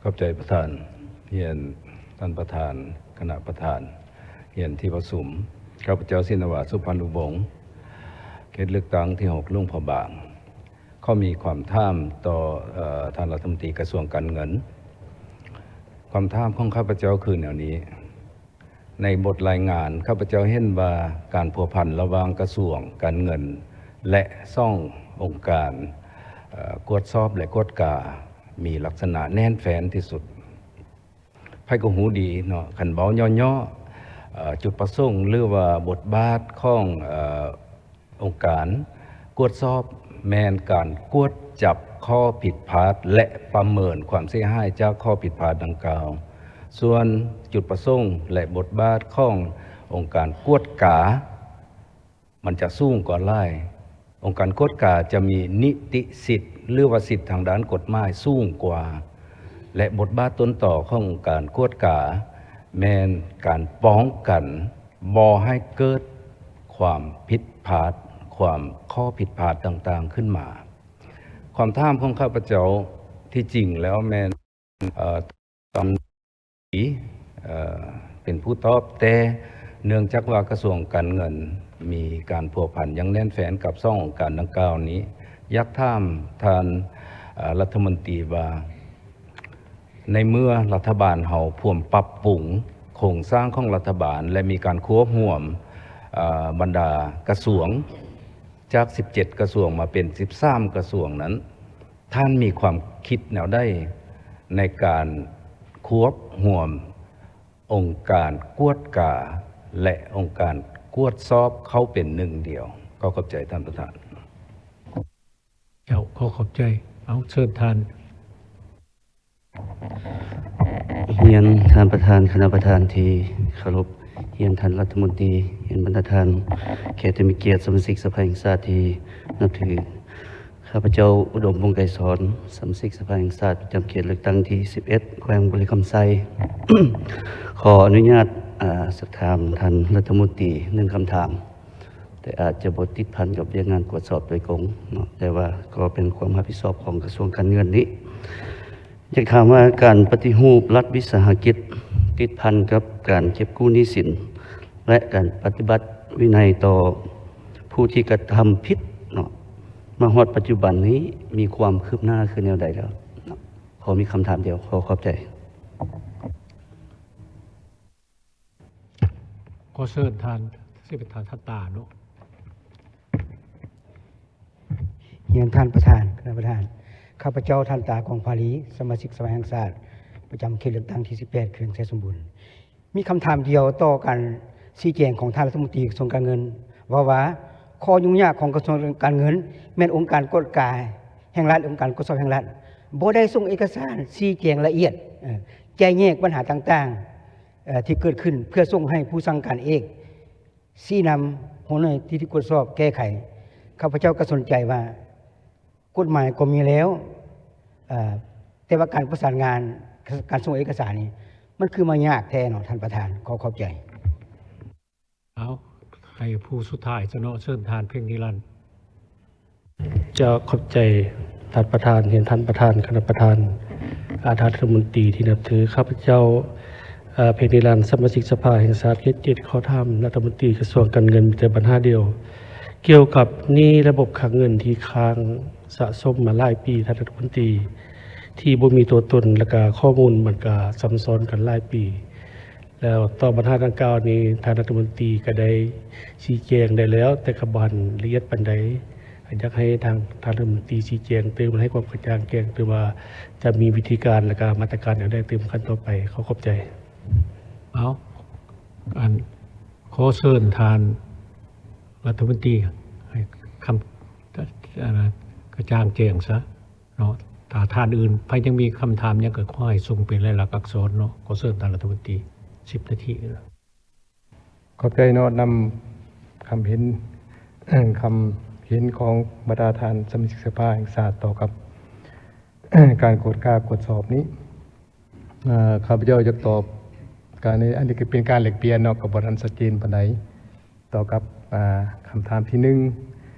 ຂອບໃຈປະທານ, ຮຽນທ່ານປະທານ, ຄະນະປະທານ, ຮຽນທີ່ປະຊຸມ, ຂ້າພະເຈົ້າ ສິນນະວາດ ສຸພັນອຸວົງ, ເຂດເລືອກຕັ້ງທີຫົກ ຫຼວງພະບາງ. ຂໍມີຄວາມຖາມຕໍ່ ເອີ ທ່ານລັດຖະມົນຕີກະຊວງການເງິນ. ຄວາມຖາມຂອງຂ້າພະເຈົ້າຄືແນວນີ້. ໃນບົດລາຍງານ ຂ້າພະເຈົ້າເຫັນວ່າການພົວພັນລະຫວ່າງກະຊວງການເງິນ ແລະ ສອງອົງການ ເອີ ກວດສອບ ແລະ ກວດກາ ມີລັກສະນະແໜ້ນແຟ້ນທີ່ສຸດ. ໃຜກໍຮູ້ດີເນາະ, ຄັນເວົ້າຫຍໍ້ໆ ເອີ ຈຸດປະສົງ ຫຼືວ່າບົດບາດຂອງ ເອີ ອົງການກວດສອບແມ່ນການກວດຈັບຂໍ້ຜິດພາດ ແລະ ປະເມີນຄວາມເສຍຫາຍຈາກຂໍ້ຜິດພາດດັ່ງກ່າວ. ສ່ວນຈຸດປະສົງ ແລະ ບົດບາດຂອງອົງການກວດກາ ມັນຈະສູງກວ່າຫຼາຍ. ອົງການກວດກາຈະມີນິຕິສິດ ຫຼືວ່າສິດທາງດ້ານກົດໝາຍສູງກວ່າ ແລະ ບົດບາດຕົ້ນຕໍຂອງອົງການກວດກາແມ່ນການປ້ອງກັນ ບໍ່ໃຫ້ເກີດຄວາມຜິດພາດ, ຄວາມ ຂໍ້ຜິດພາດຕ່າງໆຂຶ້ນມາ. ຄວາມຖາມຂອງຂ້າພະເຈົ້າທີ່ຈິງແລ້ວແມ່ນ ເອີ ຕອນ ເອີ ເປັນຜູ້ຕອບ, ແຕ່ເນື່ອງຈາກວ່າກະຊວງການເງິນມີການພົວພັນຢ່າງແໜ້ນແຟ້ນກັບສອງອົງການດັ່ງກ່າວນີ້, ຢາກຖາມທ່ານ ເອີ ລັດຖະມົນຕີວ່າ ໃນເມື່ອລັດຖະບານເຮົາພວມປັບປຸງໂຄງສ້າງຂອງລັດຖະບານ ແລະ ມີການຄວບຮວມ ເອີ ບັນດາກະຊວງ ຈາກສິບເຈັດກະຊວງມາເປັນສິບສາມກະຊວງນັ້ນ, ທ່ານມີຄວາມຄິດແນວໃດໃນການຄວບຮວມອົງການກວດກາ ແລະ ອົງການກວດສອບເຂົ້າເປັນໜຶ່ງດຽວ? ຂໍຂອບໃຈທ່ານປະທານ. ເຈົ້າ, ຂໍຂອບໃຈ. ເອົາ, ເຊີນທ່ານ. ຮຽນທ່ານປະທານ, ຄະນະປະທານທີ່ເຄົາລົບ, ຮຽນທ່ານລັດຖະມົນຕີ, ຮຽນບັນດາທ່ານແຂກທີ່ມີກຽດ, ສະມາຊິກສະພາແຫ່ງຊາດທີ່ນັບຖື. ຂ້າພະເຈົ້າ ອຸດົມ ວົງໄກສອນ, ສະມາຊິກສະພາແຫ່ງຊາດປະຈຳເຂດເລືອກຕັ້ງທີສິບເອັດ ແຂວງບໍລິຄຳໄຊ. ຂໍອະນຸຍາດ ອາ ສອບຖາມທ່ານລັດຖະມົນຕີໜຶ່ງຄຳຖາມ. ແຕ່ອາດຈະບໍ່ຕິດພັນກັບວຽກງານກວດສອບໂດຍກົງເນາະ, ແຕ່ວ່າກໍເປັນຄວາມຮັບຜິດຊອບຂອງກະຊວງການເງິນນີ້. ຢາກຖາມວ່າການປະຕິຮູບລັດວິສາຫະກິດຕິດພັນກັບການເກັບກູ້ໜີ້ສິນ ແລະ ການປະຕິບັດວິໄນຕໍ່ຜູ້ທີ່ກະທຳຜິດເນາະ, ມາຮອດປັດຈຸບັນນີ້ມີຄວາມຄືບໜ້າຄືແນວໃດແລ້ວເນາະ? ຂໍມີຄຳຖາມດຽວ. ຂໍຂອບໃຈ. ຂໍເຊີນທ່ານ ຊິເປັນທ່ານ ທ່ານຕາເນາະ. ຮຽນທ່ານປະທານ, ຄະນະປະທານ, ຂ້າພະເຈົ້າ ທ່ານ ຕາ ກອງພາລີ, ສະມາຊິກສະພາແຫ່ງຊາດ ປະຈຳເຂດເລືອກຕັ້ງທີສິບແປດ ແຂວງໄຊສົມບູນ. ມີຄຳຖາມດຽວຕໍ່ການຊີ້ແຈງຂອງທ່ານລັດຖະມົນຕີກະຊວງການເງິນ ເວົ້າວ່າ ຂໍ້ຫຍຸ້ງຍາກຂອງກະຊວງການເງິນແມ່ນອົງການກວດກາແຫ່ງລັດ, ອົງການກວດສອບແຫ່ງລັດ ບໍ່ໄດ້ສົ່ງເອກະສານຊີ້ແຈງລະອຽດ, ເອີ ແຈກແຍກບັນຫາຕ່າງໆ ເອີ ທີ່ເກີດຂຶ້ນ ເພື່ອສົ່ງໃຫ້ຜູ້ສັ່ງການເອກຊີ້ນຳຫົວໜ່ວຍທີ່ ທີ່ກວດສອບແກ້ໄຂ. ຂ້າພະເຈົ້າກໍສົນໃຈວ່າ ກົດໝາຍກໍມີແລ້ວ, ເອີ ແຕ່ວ່າການປະສານງານ ການສົ່ງເອກະສານນີ້ ມັນຄືມາຍາກແທ້ເນາະທ່ານປະທານ. ຂໍຂອບໃຈ. ເອົາ ໃຫ້ຜູ້ສຸດທ້າຍຊະເນາະ, ເຊີນທ່ານ ເພັງນິລັນ. ເຈົ້າ, ຂອບໃຈທ່ານປະທານ, ຮຽນທ່ານປະທານ, ຄະນະປະທານ, ອາ ທ່ານລັດຖະມົນຕີທີ່ນັບຖື. ຂ້າພະເຈົ້າ ອາ ເພັງນິລັນ, ສະມາຊິກສະພາແຫ່ງຊາດເຂດເຈັດ ຂໍຖາມລັດຖະມົນຕີກະຊວງການເງິນມີແຕ່ບັນຫາດຽວ ກ່ຽວກັບໜີ້ລະບົບຄັງເງິນທີ່ຄ້າງສະສົມມາຫຼາຍປີ, ທ່ານລັດຖະມົນຕີ, ທີ່ບໍ່ມີຕົວຕົນ ແລະ ກະຂໍ້ມູນມັນກະຊ້ຳຊ້ອນກັນຫຼາຍປີ. ແລ້ວຕໍ່ບັນຫາດັ່ງກ່າວນີ້ ທ່ານລັດຖະມົນຕີກໍໄດ້ຊີ້ແຈງໄດ້ແລ້ວ, ແຕ່ກໍບໍ່ທັນລະອຽດປານໃດ. ກໍຢາກໃຫ້ທາງທ່ານລັດຖະມົນຕີຊີ້ແຈງຕື່ມ ໃຫ້ຄວາມກະຈ່າງແຈ້ງຕື່ມວ່າ ຈະມີວິທີການ ແລະ ກະມາດຕະການແນວໃດຕື່ມຂັ້ນຕໍ່ໄປ. ຂໍຂອບໃຈ. ເອົາ, ອັນ, ຂໍເຊີນທ່ານລັດຖະມົນຕີໃຫ້ຄຳ ອັນ ກະຈ່າງແຈ້ງຊະ. ເນາະ, ຖ້າທ່ານອື່ນໃຜຍັງມີຄຳຖາມຫຍັງກໍຂໍໃຫ້ສົ່ງເປັນລາຍລັກອັກສອນເນາະ. ຂໍເຊີນທ່ານລັດຖະມົນຕີ ສິບນາທີ. ຂອບໃຈເນາະ, ນຳຄຳເຫັນ, ຄຳເຫັນຂອງບັນດາທ່ານສະມາຊິກສະພາແຫ່ງຊາດຕໍ່ກັບ ການກວດກາກວດສອບນີ້, ເອີ ຂ້າພະເຈົ້າຢາກຕອບການ, ອັນນີ້ກໍເປັນການແລກປ່ຽນເນາະ, ກໍບໍ່ທັນຊັດເຈນປານໃດ ຕໍ່ກັບ ອາ ຄຳຖາມທີໜຶ່ງ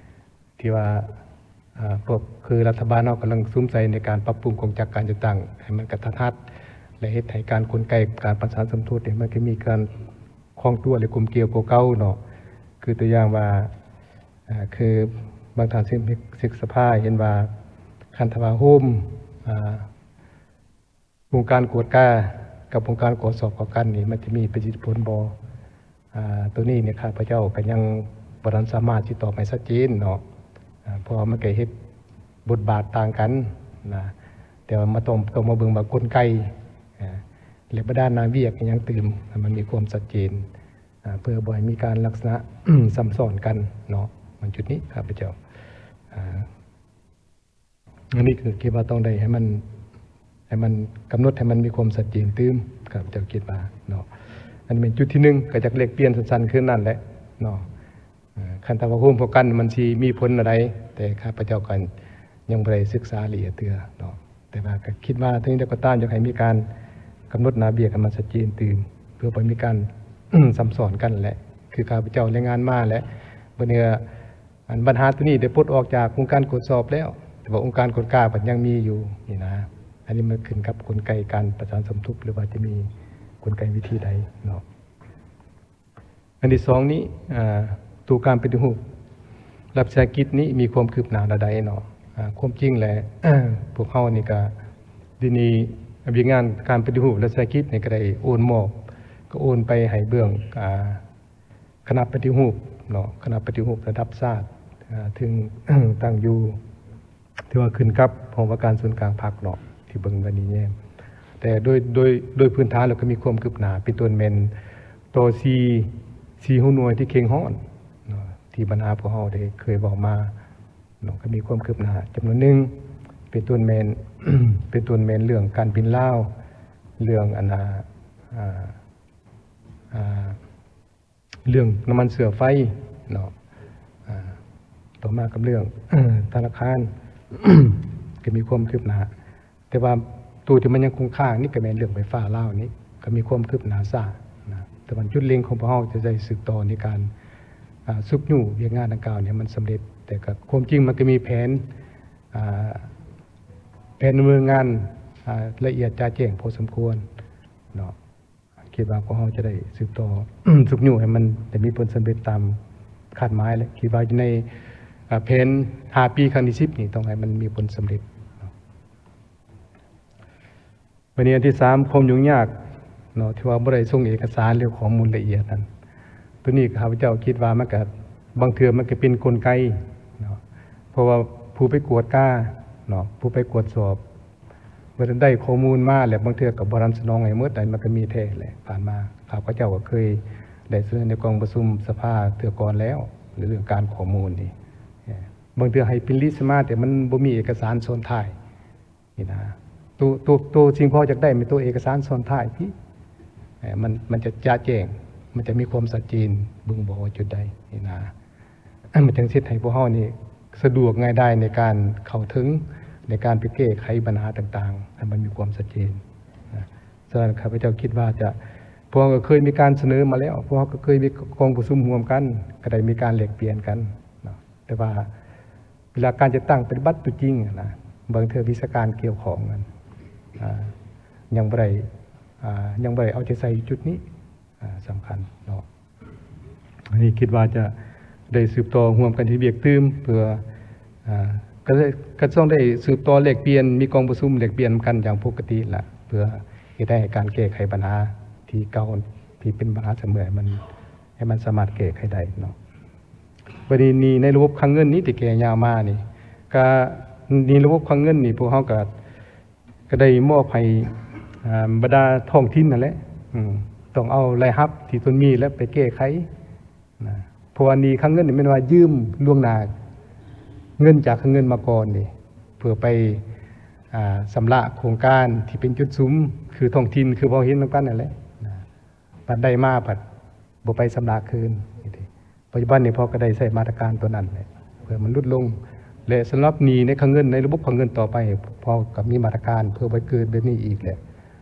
ທີ່ວ່າ ອາ ພວກ ຄືລັດຖະບານເຮົາກຳລັງສຸມໃສ່ໃນການປັບປຸງກົງຈັກການຈັດຕັ້ງໃຫ້ມັນກະທັດຮັດ ແລະ ເຮັດໃຫ້ການກົນໄກການປະສານສົມທົບນີ້ ມັນກະມີການຄ່ອງຕົວ ແລະ ກົມກຽວກວ່າເກົ່າເນາະ. ຄືຕົວຢ່າງວ່າ ອາ ຄືບາງທ່ານເສກສະພາເຫັນວ່າ ຄັນຖ້າວ່າໂຮມ ອາ ອົງການກວດກາກັບອົງການກວດສອບເຂົ້າກັນນີ້ ມັນຈະມີປະສິດທິຜົນບໍ່? ອາ ໂຕນີ້ນີ້ຂ້າພະເຈົ້າກະຍັງບໍ່ທັນສາມາດຊິຕອບໃຫ້ຊັດເຈນເນາະ ອາ ເພາະວ່າມັນກະເຮັດບົດບາດຕ່າງກັນນະ ແຕ່ວ່າມາຕ້ອງ ຕ້ອງມາເບິ່ງວ່າກົນໄກ ອາ ແລະ ບັນດາໜ້າວຽກອີ່ຫຍັງຕື່ມ ໃຫ້ມັນມີຄວາມຊັດເຈນ ອາ ເພື່ອບໍ່ໃຫ້ມີການລັກສະນະ ຊ້ຳຊ້ອນກັນເນາະ. ມັນຈຸດນີ້ຂ້າພະເຈົ້າ ອາ ອັນນີ້ຄືຄິດວ່າຕ້ອງໄດ້ໃຫ້ມັນ ໃຫ້ມັນກຳນົດໃຫ້ມັນມີຄວາມຊັດເຈນຕື່ມ ຂ້າພະເຈົ້າຄິດວ່າເນາະ. ອັນນີ້ແມ່ນຈຸດທີໜຶ່ງ ກະຢາກແລກປ່ຽນສັ້ນໆຄືນັ້ນແຫຼະເນາະ. ເອີ ຄັນຖ້າວ່າໂຮມເຂົ້າກັນມັນຊິມີຜົນແນວໃດ ແຕ່ຂ້າພະເຈົ້າກະຍັງບໍ່ໄດ້ສຶກສາລະອຽດເທື່ອເນາະ. ແຕ່ວ່າກະຄິດວ່າເຖິງໃດກໍຕາມ ຢາກໃຫ້ມີການກຳນົດໜ້າວຽກໃຫ້ມັນຊັດເຈນຕື່ມ ເພື່ອບໍ່ໃຫ້ມີການຊ້ຳຊ້ອນກັນແຫຼະ ຄືຂ້າພະເຈົ້າລາຍງານມາແຫຼະ. ບັດນີ້ ອັນບັນຫາໂຕນີ້ໄດ້ປົດອອກຈາກອົງການກວດສອບແລ້ວ ແຕ່ວ່າອົງການກວດກາພັດຍັງມີຢູ່ນີ້ນະ. ອັນນີ້ມັນຂຶ້ນກັບກົນໄກການປະສານສົມທົບ ຫຼືວ່າຈະມີກົນໄກວິທີໃດເນາະ. ອັນທີສອງນີ້ ອາ ໂຕການປະຕິຮູບລັດວິສາຫະກິດນີ້ມີຄວາມຄືບໜ້າແນວໃດເນາະ. ອາ ຄວາມຈິງແຫຼະ ພວກເຮົານີ້ກະ ດຽວນີ້ວຽກງານການປະຕິຮູບລັດວິສາຫະກິດນີ້ກະໄດ້ໂອນມອບ ກະໂອນໄປໃຫ້ເບື້ອງ ອາ ຄະນະປະຕິຮູບເນາະ ຄະນະປະຕິຮູບລະດັບຊາດ ອາ ເຖິງ ຕັ້ງຢູ່ ຖືວ່າຂຶ້ນກັບຫ້ອງວ່າການສູນກາງພັກເນາະ ທີ່ເບິ່ງໄວ້ນີ້ແຍມ. ແຕ່ໂດຍ ໂດຍ ໂດຍພື້ນຖານແລ້ວກະມີຄວາມຄືບໜ້າ ເປັນຕົ້ນແມ່ນຕໍ່ສີ່ ສີ່ຫົວໜ່ວຍທີ່ເຄັ່ງຮ້ອນເນາະ ທີ່ບັນຫາພວກເຮົາໄດ້ເຄີຍເວົ້າມາເນາະ ກະມີຄວາມຄືບໜ້າຈຳນວນໜຶ່ງ ເປັນຕົ້ນແມ່ນ ເປັນຕົ້ນແມ່ນເລື່ອງການບິນລາວ ເລື່ອງອັນ ອາ ອາ ອາ ເລື່ອງນ້ຳມັນເຊື້ອໄຟເນາະ ອາ ຕໍ່ມາກັບເລື່ອງທະນາຄານ ກະມີຄວາມຄືບໜ້າ ແຕ່ວ່າໂຕທີ່ມັນຍັງຄົງຄ້າງນີ້ກະແມ່ນເລື່ອງໄຟຟ້າລາວນີ້ ກະມີຄວາມຄືບໜ້າຊ້ານະ. ແຕ່ວ່າຈຸດເລັງຂອງພວກເຮົາຈະໄດ້ສືບຕໍ່ໃນການ ອາ ຊຸກຍູ້ວຽກງານດັ່ງກ່າວນີ້ໃຫ້ມັນສຳເລັດ ແຕ່ກະຄວາມຈິງມັນກະມີແຜນ ອາ ແຜນດຳເນີນງານ ອາ ລະອຽດຈະແຈ້ງພໍສົມຄວນເນາະ. ຄິດວ່າພວກເຮົາຈະໄດ້ສືບຕໍ່ ຊຸກຍູ້ໃຫ້ມັນໄດ້ມີຜົນສຳເລັດຕາມຄາດໝາຍ ແລະ ຄິດວ່າຢູ່ໃນ ອາ ແຜນຫ້າປີຄັ້ງທີສິບນີ້ ຕ້ອງໃຫ້ມັນມີຜົນສຳເລັດເນາະ. ບັດນີ້ອັນທີສາມ ຄວາມຫຍຸ້ງຍາກເນາະ ທີ່ວ່າບໍ່ໄດ້ສົ່ງເອກະສານ ຫຼື ຂໍ້ມູນລະອຽດນັ້ນ ໂຕນີ້ຂ້າພະເຈົ້າຄິດວ່າມັນກະ ບາງເທື່ອມັນກະເປັນກົນໄກເນາະ ເພາະວ່າຜູ້ໄປກວດກາເນາະ ຜູ້ໄປກວດສອບ ເມື່ອໄດ້ຂໍ້ມູນມາແລ້ວ ບາງເທື່ອກະບໍ່ທັນສະໜອງໃຫ້ໝົດ ອັນມັນກະມີແທ້ແຫຼະ. ຜ່ານມາຂ້າພະເຈົ້າກະເຄີຍໄດ້ສະເໜີໃນກອງປະຊຸມສະພາເທື່ອກ່ອນແລ້ວ ເລື່ອງການຂໍ້ມູນນີ້ ບາງເທື່ອໃຫ້ເປັນລິດມາ ແຕ່ມັນບໍ່ມີເອກະສານຊ້ອນທ້າຍນີ້ນະ. ໂຕ ໂຕ ໂຕສິ່ງທີ່ເຮົາຢາກໄດ້ແມ່ນໂຕເອກະສານຊ້ອນທ້າຍພີ້ ມັນ ມັນຈະຈະແຈ້ງ ມັນຈະມີຄວາມຊັດເຈນ ບົ່ງບອກວ່າຈຸດໃດນີ້ນະ. ມັນຈຶ່ງເຮັດໃຫ້ພວກເຮົານີ້ສະດວກງ່າຍດາຍໃນການເຂົ້າເຖິງ ໃນການໄປແກ້ໄຂບັນຫາຕ່າງໆ ໃຫ້ມັນມີຄວາມຊັດເຈນນະ. ສະນັ້ນ ຂ້າພະເຈົ້າຄິດວ່າຈະ ພວກເຮົາກະເຄີຍມີການສະເໜີມາແລ້ວ ພວກເຮົາກະເຄີຍມີກອງປະຊຸມຮ່ວມກັນ ກະໄດ້ມີການແລກປ່ຽນກັນເນາະ. ແຕ່ວ່າເວລາການຈັດຕັ້ງປະຕິບັດຕົວຈິງນະ ບາງເທື່ອວິຊາການກ່ຽວຂ້ອງນັ້ນ ອາ ຍັງບໍ່ໄດ້ ອາ ຍັງບໍ່ໄດ້ເອົາໃຈໃສ່ຈຸດນີ້ ອາ ສຳຄັນເນາະ. ອັນນີ້ຄິດວ່າຈະໄດ້ສືບຕໍ່ຮ່ວມກັນເຮັດວຽກຕື່ມ ເພື່ອ ອາ ກະ ກະຕ້ອງໄດ້ສືບຕໍ່ແລກປ່ຽນ ມີກອງປະຊຸມແລກປ່ຽນນຳກັນຢ່າງປົກກະຕິລະ ເພື່ອເຮັດໃຫ້ການແກ້ໄຂບັນຫາທີ່ເກົ່າ ທີ່ເປັນບັນຫາສະເໝີ ໃຫ້ມັນ ໃຫ້ມັນສາມາດແກ້ໄຂໄດ້ເນາະ. ບັດນີ້ ໜີ້ໃນລະບົບຄັງເງິນນີ້ທີ່ແກ່ຍາວມານີ້ ກະ ໜີ້ລະບົບຄັງເງິນນີ້ ພວກເຮົາກະ ກະໄດ້ມອບໃຫ້ ອາ ບັນດາທ້ອງຖິ່ນຫັ້ນແຫຼະ ອືມ ຕ້ອງເອົາລາຍຮັບທີ່ຕົນມີແລ້ວໄປແກ້ໄຂນະ. ເພາະວ່າໜີ້ຄັງເງິນນີ້ແມ່ນວ່າຢືມລ່ວງໜ້າເງິນຈາກຄັງເງິນມາກ່ອນເດ້ ເພື່ອໄປ ອາ ຊຳລະໂຄງການທີ່ເປັນຈຸດສຸມ ຄືທ້ອງຖິ່ນ ຄືເຮົາເຫັນນຳກັນຫັ້ນແຫຼະນະ. ບັດໄດ້ມາພັດບໍ່ໄປຊຳລະຄືນ. ປັດຈຸບັນນີ້ພວກເຮົາກະໄດ້ໃຊ້ມາດຕະການໂຕນັ້ນແຫຼະ ເພື່ອໃຫ້ມັນຫຼຸດລົງ ແລະ ສຳລັບໜີ້ໃນຄັງເງິນ ໃນລະບົບຄັງເງິນຕໍ່ໄປ ພວກເຮົາກະມີມາດຕະການເພື່ອບໍ່ໃຫ້ເກີດແບບນີ້ອີກແຫຼະ.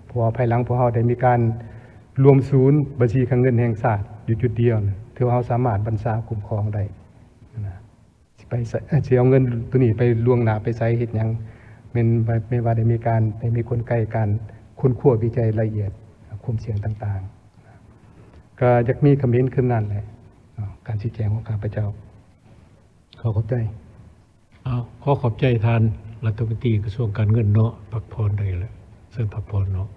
ເພາະວ່າພາຍຫຼັງພວກເຮົາໄດ້ມີການລວມສູນບັນຊີຄັງເງິນແຫ່ງຊາດຢູ່ຈຸດດຽວ ຖືວ່າເຮົາສາມາດບັນຊາຄຸ້ມຄອງໄດ້ນະ. ໄປໃສ ເອີ ຊິເອົາເງິນໂຕນີ້ໄປລ່ວງໜ້າໄປໃສເຮັດຫຍັງ ແມ່ນ ແມ່ນວ່າໄດ້ມີການ ໄດ້ມີກົນໄກການຄົ້ນຄວ້າວິໄຈລະອຽດ ຄວາມສ່ຽງຕ່າງໆ ກໍຢາກມີຄຳເຫັນຄືນນັ້ນແຫຼະເນາະ ການຊີ້ແຈງຂອງຂ້າພະເຈົ້າ. ຂໍຂອບໃຈ. ເອົາ ຂໍຂອບໃຈທ່ານລັດຖະມົນຕີກະຊວງການເງິນເນາະ ພັກຜ່ອນໄດ້ແລ້ວ ເຊີນພັກຜ່ອນເນາະ.